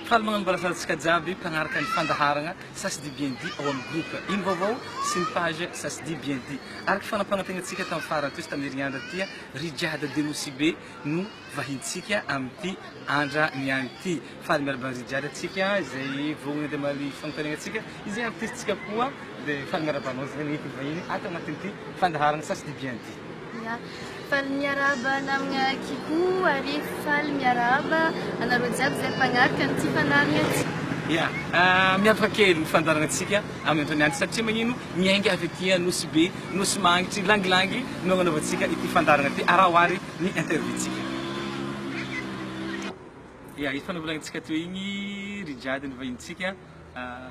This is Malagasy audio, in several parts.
Faly magnambara antsika jiaby mpagnaraka ny fandaharagna Ça se dit bien dit ao amin'ny groupe Ino Vaovao sy ny page Ça se dit bien dit. Araka ny fanampanantegnantsika tamin'ny farany teo sy tamin'ny herignandro ity, Rijade de Nosy Be no vahintsika amin'ity andra niany ity. Faly miarahaba an'i Rijade antsika izay vonona dia hamaly fanontaniana antsika, izay artiste-ntsika koa dia faly miarahaba anao izay mety vahiny ato anatin'ity fandaharana Ça se dit bien dit. Ya, faly miarahaba namagna Kiko ary faly miarahaba anareo jiaby izay mpagnaraka an'ity fandaharana ity. Ya, miavaka kely ny fandaharana antsika amin'ny andro niany satria magnino miainga avy aty Nosy Be, Nosy Mangitry, Langilangy no agnanaovantsika ity fandaharana ity. Araho ary ny interview-ntsika. Ya, efa novolagnintsika teo igny ry Jade ny vahintsika,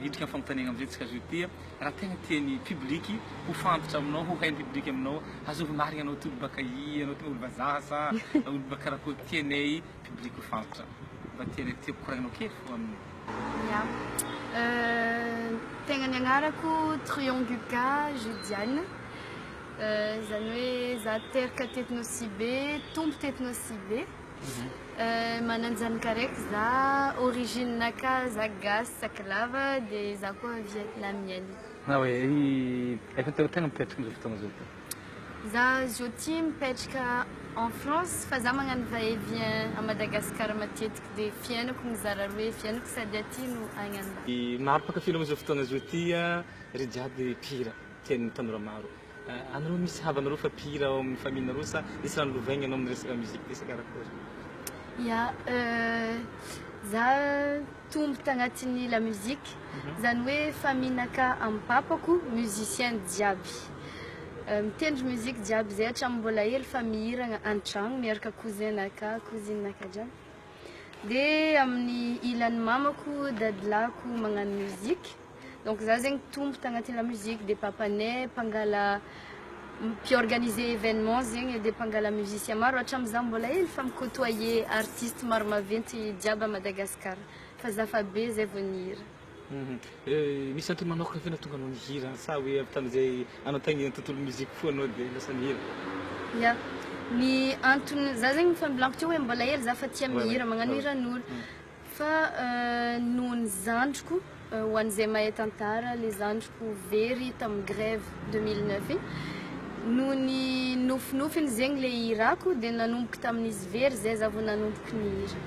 hiditra amin'ny fanontaniagna amizay tsika zao ty, raha tegna tian'ny public ho fantatra aminao, ho hain'ny public aminao, azovy marigny anao ty olo baka ia, anao ty olo vazaha sa olo baka karakôry, tianay public ho fantatra, mba tianay tiako koragninao kely fô amin'ny. Ya, tegna ny agnarako Trianguka Judiane, zany hoe za teraka teto Nosy Be, tompo teto Nosy Be. Mananjanaka araiky za, origine naka za gasy sakalava de za koa vietnamienne. Ah oui, efa teo tegna mipetraka amizao fotoagna zao ty? Za zao ty mipetraka en France fa za magnano va et vient à Madagascar matetiky de fiainako mizara roe, fiainako sady aty no agny andafy. Maro mpankafy anao amizao fotoagna zao ty ry jiaby mpihira tian'ny tanora maro. Anareo misy havanareo fa mpihira ao amin'ny famille nareo sa nisy raha nolovaigny anao amin'ny resaka musique ty sa karakory? Ya, za tombo tagnatin'ny la musique, zany hoe famille naka amin'ny papako musicien jiaby, mitendry musique jiaby zay hatramin'ny mbola hely fa mihiragna an-tragno miaraka cousin naka, cousine naka jiaby, de amin'ny ilan'ny mamako dadilahiko magnano musique. Donc za zegny tompo tagnatin'ny la musique de papanay mpangala mpi-organiser événement zegny de mpangala musicien maro hatramin'ny za mbola hely fa mi-côtoyer artiste maro maventy jiaby à Madagascar fa za fa be zay vao nihira. Misy antony manokana ve nahatonga anao nihira sa hoe avy tamin'izay anao tagny tontolo musique fo anao de lasa nihira? Ya, ny antony za zegny efa nivolaniko teo hoe mbola hely za fa tia mihira magnano hiran'olo Fa noho ny zandriko, ho an'izay mahay tantara, le zandriko very tamin'ny grève 2009 iny, noho ny nofinofiny zegny le hirako de nanomboka tamin'izy very zay za vao nanomboka nihira.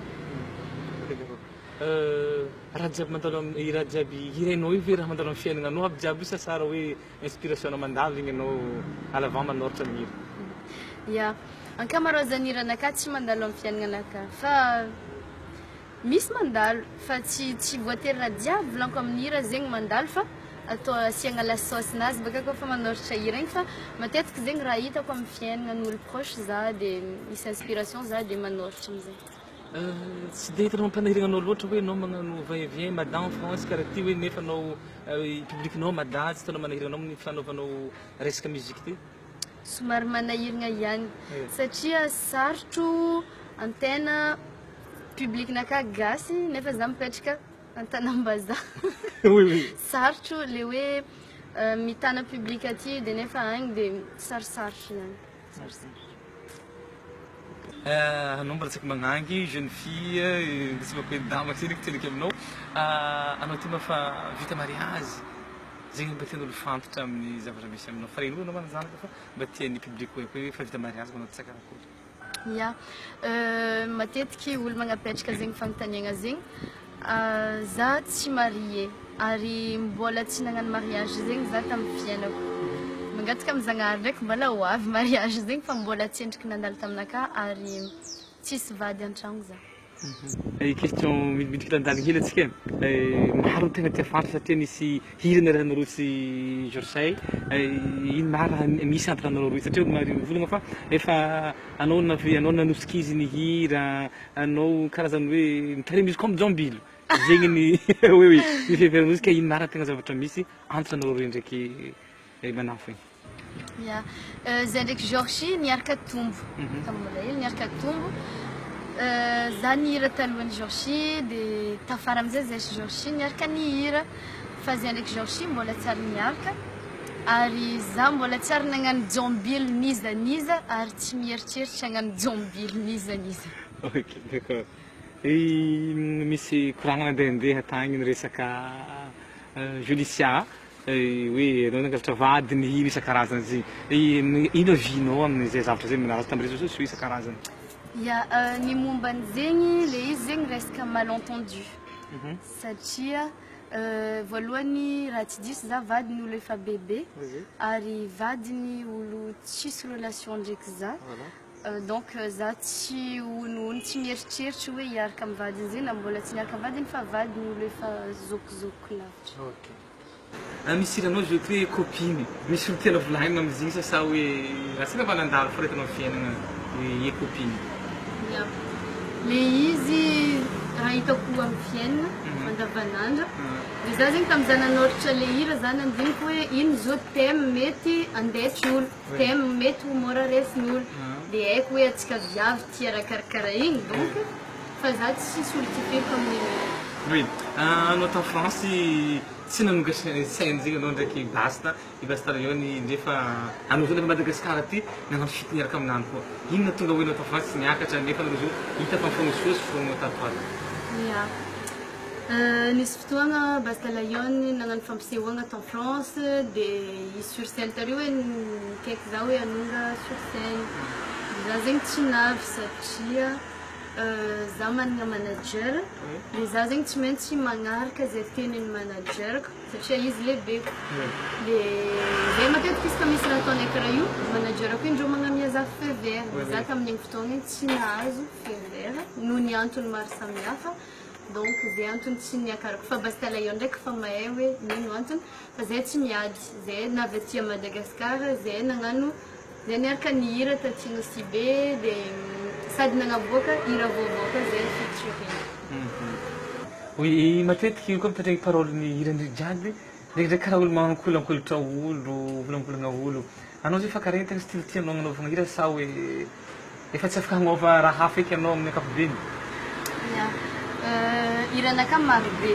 Raha jiaby mandalo amin'ny raha jiaby hirainao io ve raha mandalo amin'ny fiaignananao aby jiaby io sa tsara hoe inspiration-nao mandalo igny anao à l'avant manoratra ny hira? Ya, ankamaroazan'ny hiranakahy tsy mandalo amin'ny fiaignananakahy fa Misy mandalo fa tsy tsy voatery raha jiaby volaniko amin'ny hira zegny mandalo fa atao asiagna la sauce nazy baka koa fa manoratra hira igny fa matetiky zegny raha hitako amin'ny fiaignana ny olo proche za de misy inspiration za de manoratra amizay. Tsy de hitanao mampanahiragna anao loatra hoe anao magnano va et vient Mada en France karaha ty hoe nefa anao public nao Mada tsy hitanao manahiragna anao amin'ny fanaovanao resaka musique ty? Somary manahiragna ihany satria sarotro antegna Public naka gasy nefa za mipetraka antanam-bazaha. Oui oui. Sarotro le hoe mitana public aty de nefa agny de sarosarotro ihany. Sarosarotro. Anao mbola tsy magnangy jeune fille tsy mba hoe dama ty ndraiky teniko aminao. Anao ty mba fa vita mariage zegny mba tian'olo fantatra amin'ny zavatra misy aminao fa regny olo anao mananjanaka fa mba tian'ny public hoe hoe fa vita mariage anao ty sa karakory. Ya, matetiky olo magnapetraka zegny fanontaniagna zegny, za tsy marié ary mbola tsy nagnano mariage zegny za tamin'ny fiainako, mangataka amy Zagnahary ndraiky mbola ho avy mariage zegny fa mbola tsy endriky nandalo taminakahy ary tsisy vady an-tragno za. Question miditra andaligny hely antsika e, maro ny tegna tia fantatra satria nisy hira niarahanareo sy Georges ino maro raha misy entre anareo roy satria olo maro mivolagna fa efa anao navy anao nanosika izy nihira, anao karazany hoe mitarimy izy comme Jambilo zegny ny oui oui ny fiheverana izy ka ino marina tegna zavatra misy entre anareo roy ndraiky Manafo igny. Ya, zay ndraiky Georgie niaraka tombo, tamin'ny mbola hely niaraka tombo, za nihira talohan'i Georgie de tafara amizay zay sy Georgie niaraka nihira, fa zay ndraiky Georgie mbola tsy ary niaraka ary za mbola tsy ary nagnano jambilo n'iza n'iza ary tsy mieritreritra hagnano jambilo n'iza n'iza. Ok, d'accord. Misy koragna nandehandeha tagny niresaka Julicia hoe anao nangalatra vadiny ino isan-karazany zegny. Ino avis-nao amin'izay zavatra zay nalaza tamin'ny réseaux sociaux isan-karazany? Ya, ny momba an'izegny le izy zegny resaka malentendu satria voalohany raha tsy diso za vadiny olo efa bebe ary vadiny olo tsisy relation ndraiky za. Donc za tsy honohono, tsy mieritreritra hoe hiaraka amin'ny vadiny zegny na mbola tsy niaraka amin'ny vadiny fa vadiny olo efa zokizokiko lavitra. Ok. Misy hiranao zao ty hoe copine, misy olo tianao volagnina amizigny sa sa hoe raha tsy mba nandalo fa hitanao amin'ny fiainagna hoe ye copine? Ya. Le izy raha hitako amin'ny fiainana andavanandro de za zegny tamy za nanoratra le hira za nandiniky hoe ino zao thème mety andaitry olo. Thème mety ho mora resin'olo de haiko hoe antsika viavy tia raha karakara igny donc fa za tsisy olo tifiriko amin'igny. Oui, anao tao France tsy nanonga scène zegny anao ndraiky Basta, i Basta Lion nefa anao zao nefa Madagascar aty nagnano feat niaraka aminany koa. Ino nahatonga hoe anao tao France tsy niakatra nefa anareo zao hita fa mifagnosihosy fogna tato ato. Ya. Nisy fotoagna Basta Lion nagnano fampisehoagna tao France de izy sur scène tary hoe nikaiky za hoe hanonga sur scène de za zegny tsy navy satria za managna manager de za zegny tsy maintsy magnaraka zay tenin'ny manager-ko satria izy lehibeko de zay matetiky izy ka misy raha ataonay karaha io manager-ko iny ndreo magnamia za feu vert de za tamin'igny fotoagna igny tsy nahazo feu vert noho ny antony maro samihafa. Donc zay antony tsy niakarako fa Basta Lion ndraiky fa mahay hoe nino antony fa zay tsy miady zay navy aty à Madagascar zay nagnano zay niaraka nihira taty Nosy Be de sady nagnaboaka hira vaovao koa zay featuring. Oui, matetiky koa mitandregny parole-n'ny hiran'i Rijade, ndraikindraiky karaha olo magnakolankolatra olo, mivolambolagna olo. Anao zay fa karaha ino tegna style tianao agnanaovagna hira sa hoe Efa tsy afaka hagnova raha hafa eky anao amin'ny ankapobeny. Ya. Hiranakahy maro be.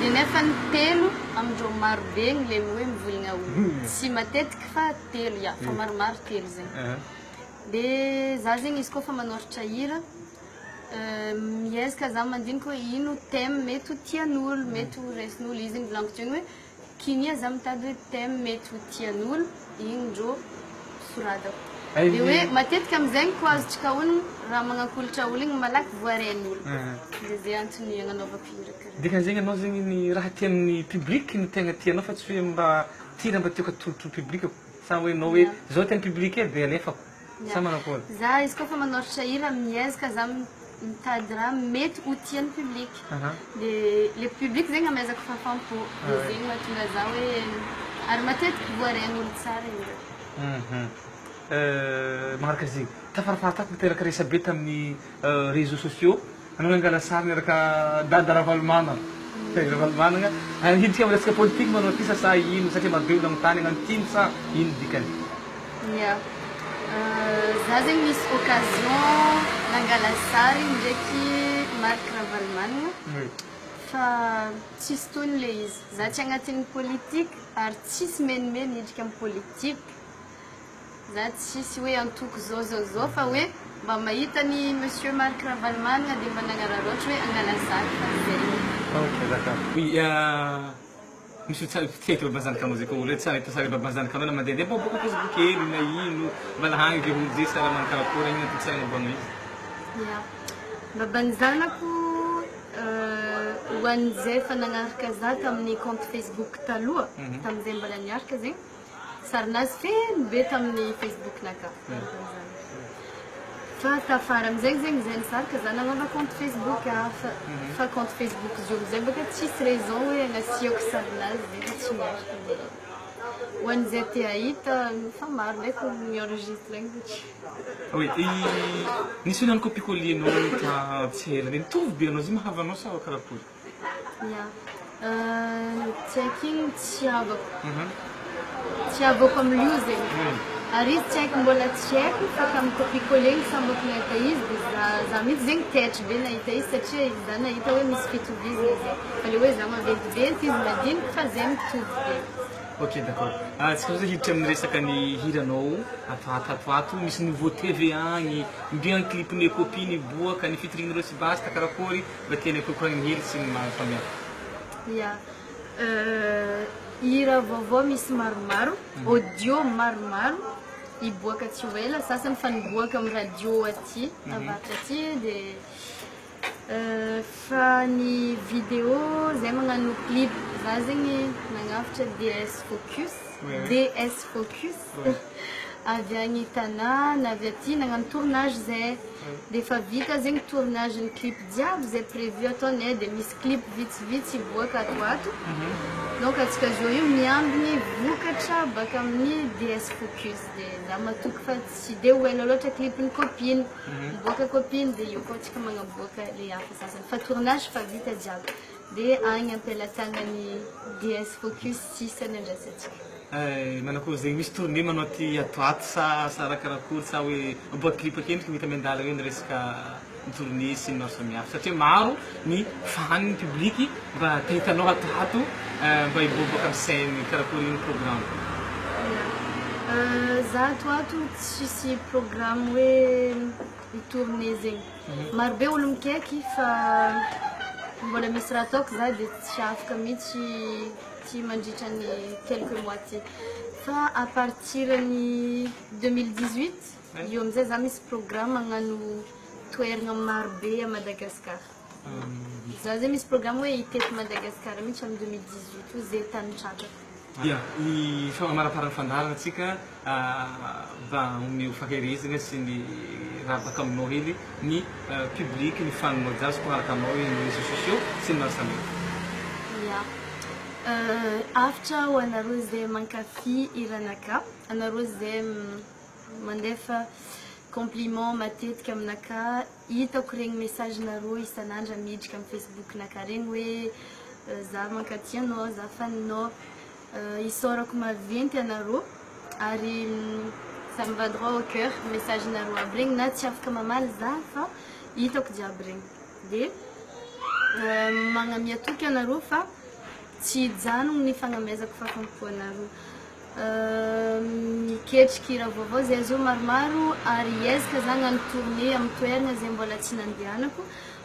Dia nefa ny telo amindreo maro be ny le hoe mivolagna olo. Tsy matetiky fa telo ya, fa maromaro telo zegny. Dia za zegny izy koa fa manoratra hira, miezaka za mandinika hoe ino thème mety ho tian'olo, mety ho raisin'olo. Izy igny volaniko teo igny hoe Kinia za mitady hoe thème mety ho tian'olo, igny ndrô soratako. De hoe matetika amizegny ko azontsika honogno raha magnakolitra olo igny malaky voarain'olo. De zay antony agnanaovako hira karaha. Dikan'izegny anao zegny ny raha tian'ny public no tegna tianao fa tsy hoe mba ty raha mba tiako atolotro public sa hoe anao hoe zao tian'ny public e de alefako sa manakory? Za izy koa fa manoratra hira miezaka za mitady raha mety ho tian'ny public. De le public zegny amezako fahafaham-po. De zegny mahatonga za hoe ary matetiky voarain'olo tsara io. Magnaraka zegny, tafarafara tato niteraka resabe tamin'ny réseaux sociaux, anao nangala sary niaraka Dada Ravalomanana. Ravalomanana, hiditra amin'ny resaka politique moa anao ty sa sa ino satria marobe olo nanontany hagnano tim sa ino dikany? Ya, za zegny nisy occasion nangala sary ndraiky Marc Ravalomanana fa tsisy tohiny le izy, za tsy agnatin'ny politique ary tsisy menimeny hidriky amin'ny politique, za tsisy hoe antoko zao zao zao fa hoe mba mahita an'i Monsieur Marc Ravalomanana de mba nagnararaotra hoe angala sary fa zay. Ok d'accord. Oui, Misy olo tsara tsy haiko baban'zanakanao zay koa olo hoe tsara sary baban'zanakanao na mandehandeha mba miboaka facebook hely na ino mba lahagny ve olo zay sary mankarakory ino antony tsy agnamboarana izy. Ya, baban'zanako ho an'izay efa nagnaraka za tamin'ny compte facebook taloha tamin'izay mbola niaraka zegny sarinazy feno be tamin'ny facebook-nakahy Fa tafara amizay zegny zay nisaraka za nagnova compte facebook hafa fa compte facebook izy io amizay bôka tsisy raison hoe agnasiako sarinazy zay fa tsy miaraka de ho an'izay te hahita fa maro ndraiky olo mi-enregistre igny satria. Oui, nisy olo nany copie coller nao ta tsy ela regny, mitovy be anao, izy io mahavanao sa karakory? Ya, tsy haiko igny tsy havako, tsy havako amin'io zegny, ary izy tsy haiko mbola tsy haiko fa tamin'ny copie coller igny sambako nahita izy de za za mihitsy zegny taitry be nahita izy satria za nahita hoe misy fitovizana zegny, fa le hoe za maventiventy izy madiniky fa zay mitovy be. Ok d'accord. Tsika zao hiditra amin'ny resaka ny hiranao ato ato ato ato misy nouveauté ve agny? Mbia ny clip-n'ny copie niboaka, ny featuring-nareo sy Basta karakory? Mba tianay korakoragnina hely sy ny maro samihafa. Ya. Hira vaovao misy maromaro, audio maromaro hiboaka tsy ho ela, sasany fa niboaka amin'ny radio aty avaratra aty dia Fa ny vidéo zay magnano clip za zegny nagnafatra DS focus DS focus avy agny Tana na avy aty nagnano tournage zay de efa vita zegny tournage ny clip jiaby zay prévu ataonay de misy clip vitsivitsy hiboaka ato ho ato donc antsika zao io miambigny vokatra baka amin'ny DS focus de za matoky fa tsy de ho ela loatra clip ny copine. Miboaka copine dia eo koa tsika magnaboaka le hafa sasany fa tournage fa vita jiaby dia agny ampelatagnany DS focus sisa ny andrasantsika. Eh manakory zegny misy tournée manao aty ato ato sa sa raha karakory sa hoe miboaka clip akendriky mety miandalana eo ny resaka ny tournée sy ny maro samihafa satria maro ny fan ny public mba te hitanao ato ato mba hiboaboaka am scène karakory ny programme. Ya za ato ato tsisy programme hoe hi tourner zegny maro be olo mikaiky fa mbola misy raha ataoko za de tsy afaka mihitsy ty mandritra ny quelques mois ty fa à partir ny 2018 eo amizay za misy programme hagnano toeragna maro be à Madagascar. Za zay misy programme hoe hitety Madagascar mihitsy amin'ny 2018 io zay tany tratrako. Ia, ny famaraparan'ny fandaharana tsika mba omeo faherezana sy ny raha baka aminao hely ny public ny fan-nao jiaby sy mpanaraka anao eny amin'ny réseaux sociaux sy ny maro samihafa. Ia, hafatra ho anareo izay mankafy hiranakahy, anareo izay mandefa compliment matetika aminakahy, hitako regny message nareo isan'andro miditra amin'ny facebook nakahy regny hoe za mankatia anao, za faninao, isaorako maventy anareo ary ça me va droit au coeur message nareo aby regny na tsy afaka mamaly za fa hitako jiaby regny de magnamia toky anareo fa tsy hijanogno ny fagnamezako fahafaham-po anareo. Miketriky hira vaovao zay zao maromaro ary hiezaka za hagnano tournée amin'ny toerana zay mbola tsy nandehanako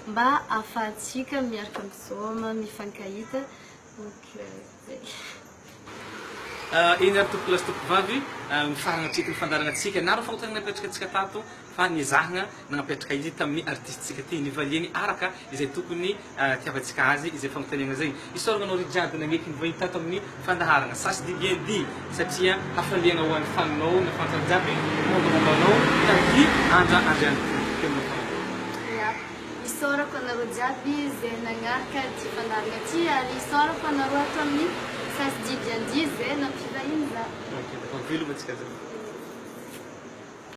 mba ahafahantsika miaraka misaoma, mifankahita donc zay. Eny ary tompokolahy sy tompokovavy, mifarana hatreto ny fandaharanantsika. Naro ny fanontaniana napetraka antsika tato fa nezahina nagnapetraka izy tamin'ny artiste-tsika ty, nivaliany araka izay tokony Tiavantsika azy izay fanontaniana izay. Isaorana anao Rijade nagneky nivahiny tato amin'ny fandaharana. Ça se dit bien dit satria hafaliagna ho an'ny faninao na fantsany jiaby mombamomba anao tamin'ity andra andriany ity. Teo amin'ny farany. Ya. Isaorako anareo jiaby izay nagnaraka ity fandaharana ity ary isaorako anareo ato amin'ny Ça se dit bien dit izay nampivahiny za. Ok d'accord. Veloma antsika jiaby.